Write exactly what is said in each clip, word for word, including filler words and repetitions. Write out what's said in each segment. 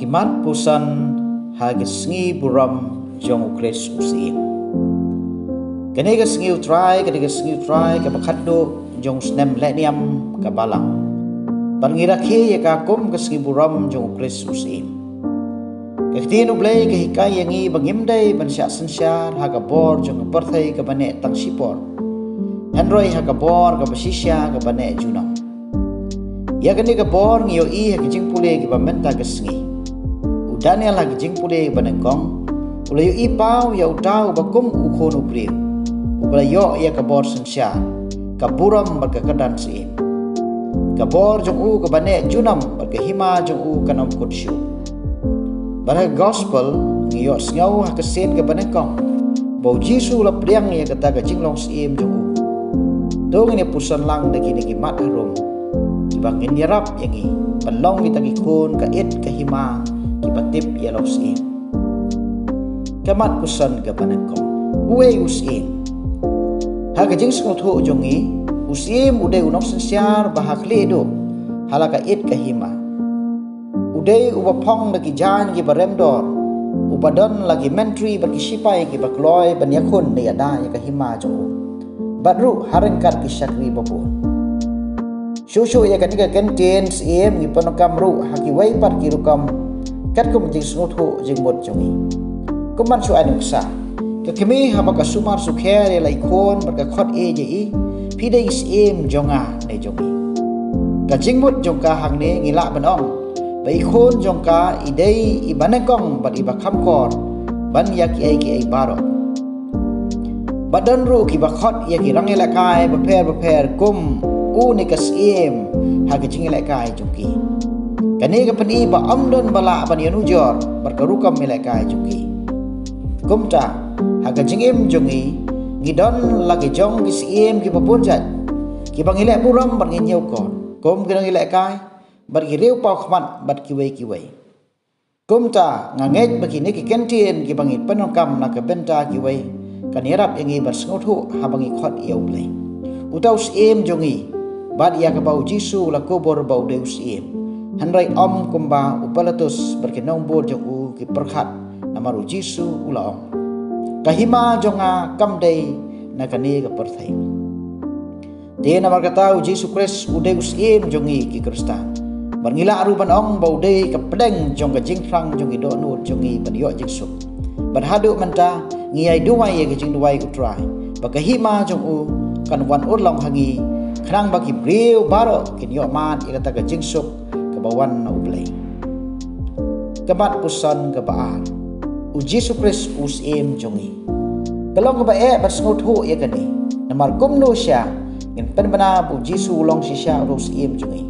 Ki mat puson ha ka sngi burom jong u Khrist u Syiem. Kane ka sngi u Trai, kane ka sngi u Trai, kaba khatduh jong u snem lehniam ka Balang. Bad ngi rakhe ïa ka kum ka sngi burom jong u Khrist u Syiem. Ka ktien u Blei ka hikai ïa ngi ba ngim dei ban shah synshar ha ka bor jong ka pyrthei kaba neh tang shipor, hynrei ha ka bor kaba shisha kaba neh junom. Ïa kane ka bor ngi ïohi ha ki jingpule kiba mynta ka sngi. U Daniel ha ki jingpule ba nyngkong u la ïohi paw ïa uta uba kum u khun u briew uba la ïoh ïa ka bor synshar, ka burom bad ka kyrdan syiem. Ka bor jong u kaba neh junom bad ka hima jong u kan ym kut shuh. Bad ha ka gospel ngi ïohsngew ha ka sien kaba nyngkong ba u Jisu u la pdiang ïa kata ka jinglong syiem jong u. To ngin ïa puson lang da kine ki mat harum kiba ngin ïarap ïa ngi ban long kita ki khun ka it ka hima kiba tip ïa long syiem. Ka mat puson kaba nyngkong, uei u Syiem? Ha ka jingsngewthuh jong ngi, u Syiem u dei u nongsynshar ba ha khlieh duh ha la ka it ka hima. U dei uba phong da ki jaiñ kiba rem dor, uba don la ki myntri bad ki shipai kiba kloi ban ïakhun ne ïada ïa ka hima jong u, bad ruh ha ryngkat ki shakri babun. Shuh shuh ïa kane ka kyntien Syiem ngi pyndonkam ruh ha kiwei pat ki rukom katkum jingsngewthuh jingmut jong ngi. Kum ban shu ai nuksa, ka kmie haba ka sumar sukher ïa la i khun bad ka khot ïa i, phi dei i syiem jong nga ne jong ngi. Ka jingmut jong ka hangne ngi lah ban ong ba i khun jong ka i dei iba nyngkong bad iba kham kor ban ïa kiei kiei baroh. Ba don ruh kiba khot ïa ki rangïalehkai bapher bapher kum une ka syiem ha ka jingïalehkai jong ki. Kane ka pyni ba ym don ba lah ban ïanujor bad ka rukom ïalehkai jong ki. Kumta ha ka jingim jong ngi, ngi don la ki jong ki syiem kiba bun jait kiba ngi leh burom bad ngi ñiewkor, kum ki nongïalehkai bad ki riewpawkhmat bad kiwei kiwei. Kumta nga ngeit ba kine ki kyntien kiba ngi pyndonkam na ka bynta kiwei kan ïarap ïa ngi ban sngewthuh haba ngi khot ïa U Blei, uta u Syiem jong ngi, bad ïa kaba u Jisu u la kubur ba u dei u Syiem, hynrei ym kumba u Pilatus bad ki nongbud jong u ki pyrkhat, namar u Jisu u la ong, ka hima jong nga kam dei na kane ka pyrthei. Te namar kata u Jisu Khrist u dei u Syiem jong ngi ki Khristan. Bad ngi lah ruh ban ong ba u dei ka pdeng jong ka jingthrang jong ki dohnud jong ngi ban ïoh jingsuk. Bad haduh mynta ngi ai duwai ïa ka jingduwai u Trai ba ka hima jong u kan wan urlong ha ngi, khnang ba ki briew baroh kin ïoh mad ïa kata ka jingsuk kaba wan na U Blei. Ka mat puson kaba ar, u Jisu Khrist u Syiem jong ngi. Ka long kaba eh ban sngewthuh ïa kane, namar kumno sha ngin pynbna ba u Jisu u long shisha u Syiem jong ngi,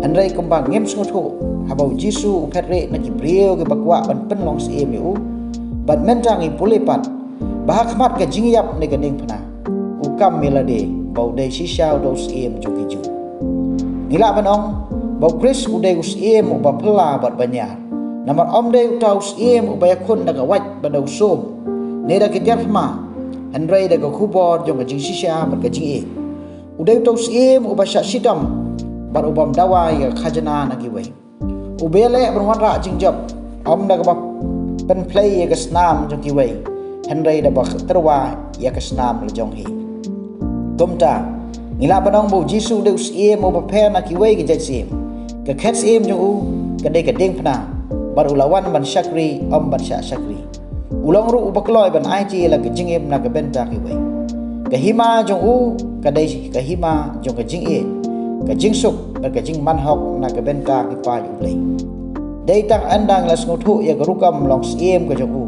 hynrei kumba ngim sngewthuh haba u Jisu u phet rieh na ki briew kiba kwah ban pynlong syiem ïa u. Bad mynta ngi pule pat ba ha khmat ka jingïap ne ka diengphna u kam ïa lade ba u dei shisha uta u Syiem jong ki Jiw. Ngi lah ban ong ba u Khrist u dei u Syiem uba phylla bad ba ñiar, namar ym dei uta u Syiem uba ïakhun da ka wait bad da u sum ne da ki tiar thma, hynrei da ka khubor jong ka jingshisha bad ka jingïeit. U dei uta u Syiem uba shah shitom bad u bym dawa ïa ka khajna na kiwei, uba ïaleh ban wanrah jingjop ym da kaba pynphlei ïa ka snam jong kiwei, hynrei da ba tyrwa ïa ka snam la jong hi. Kumta ngi lah ban ong ba u Jisu u dei u Syiem uba pher na kiwei ki jait syiem. Ka khet syiem jong u ka dei ka diengphna, bad u la wan ban shakri ym ban shah shakri. U long ruh uba kloi ban aiti ïa la ka jingim na ka bynta kiwei. Ka hima jong u ka dei ka hima jong ka jingïeit, ka jingsuk bad ka jingmanhok na ka bynta ki paid U Blei. Dei tang ynda ngi la sngewthuh ïa ka rukom long syiem ka jong u,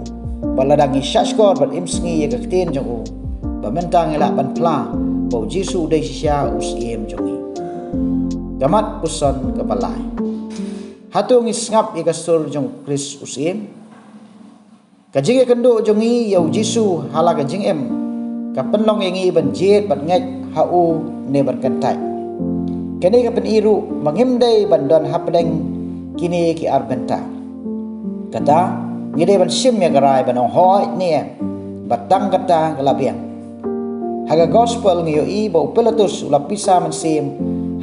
bad lada ngi shahshkor bad im sngi ïa ka ktien jong u, ba mynta ngi lah ban phla ba u Jisu u dei shisha u Syiem jong ngi. Ka mat puson kaba lai, hato ngi sngap ïa ka sur jong u Khrist u Syiem? Ka jingïakynduh jong ngi ïa u Jisu ha la ka jingim ka pynlong ïa ngi ban jied bad ngeit ha u ne ban kyntait? Kane ka pyni ruh ba ngim dei ban don hapdeng kine ki ar bynta. Kata, ngi dei ban shim ïa ka rai ban ong hooid ne em, bad tang kata ka la biang. Ha ka gospel ngi ïohi ba u Pilatus u la pisa mynsiem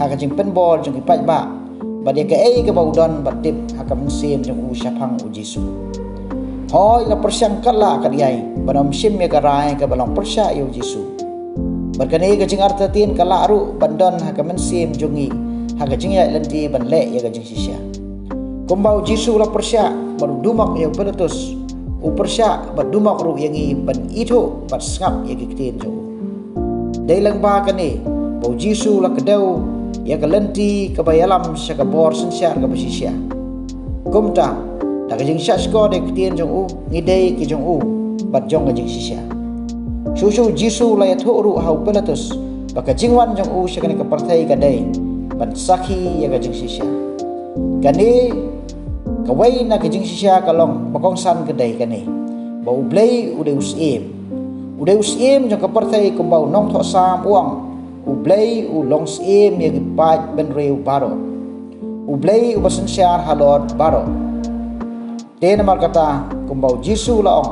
ha ka jingpynbor jong ki paidbah bad ïa kaei kaba u don bad tip ha ka mynsiem jong u shaphang u Jisu. Hooid, la pyrshang katba lah katba ïai ban ym shim ïa ka rai kaba long pyrshah ïa u Jisu. Bad kane ka jingartatien ka lah ruh ban don ha ka mynsiem jong ngi ha ka jingïaid lynti ban leh ïa ka jingshisha. Kumba u Jisu u la pyrshah bad u dumok ïa u Pilatus, u pyrshah bad dumok ruh ïa ngi ban ithuh bad sngap ïa ki ktien jong u. Dei lyngba kane ba u Jisu u la kdew ïa ka lynti kaba ïalam sha ka bor synshar kaba shisha. Kumta, da ka jingshahshkor ïa ki ktien jong u, ngi dei ki jong u bad jong ka jingshisha. Shuh shuh u Jisu u la ïathuh ruh ha u Pilatus ba ka jingwan jong u sha kane ka pyrthei ka dei ban sakhi ïa ka jingshisha. Kane, kawei na ka jingshisha ka long ba kongsan ka dei kane, ba U Blei u dei u Syiem. U dei u Syiem jong ka pyrthei. Kumba u nongthoh Salm u ong, U Blei u long Syiem ïa ki paid bynriew baroh. U Blei uba synshar halor baroh. Te namar kata, kumba u Jisu u la ong,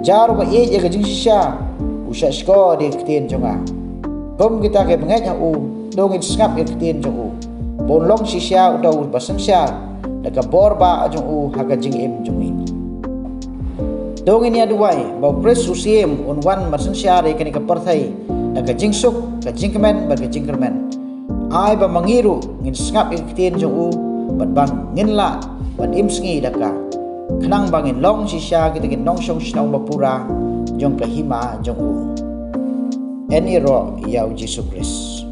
jar uba ïeit ïa ka jingshisha u shahshkor ïa ki ktien jong nga. Kum kita kiba ngeit ha u, to ngin sngap ïa ki ktien jong u, ba un long shisha uta uba synshar da ka bor ba jong u ha ka jingim jong ngi. To ngin ïa duwai ba u Khrist u Syiem un wan ban synshar ïa kane ka pyrthei da ka jingsuk, ka jingkmen bad ka jingkyrmen. Ai ba ma ngi ruh ngin sngap ïa ki ktien jong u bad ba ngin lah ban im sngi da ka, khnang ba ngin long shisha kita ki nongshong shnong ba pura jong ka hima jong u. Yn ïaroh ïa u Jisu Khrist.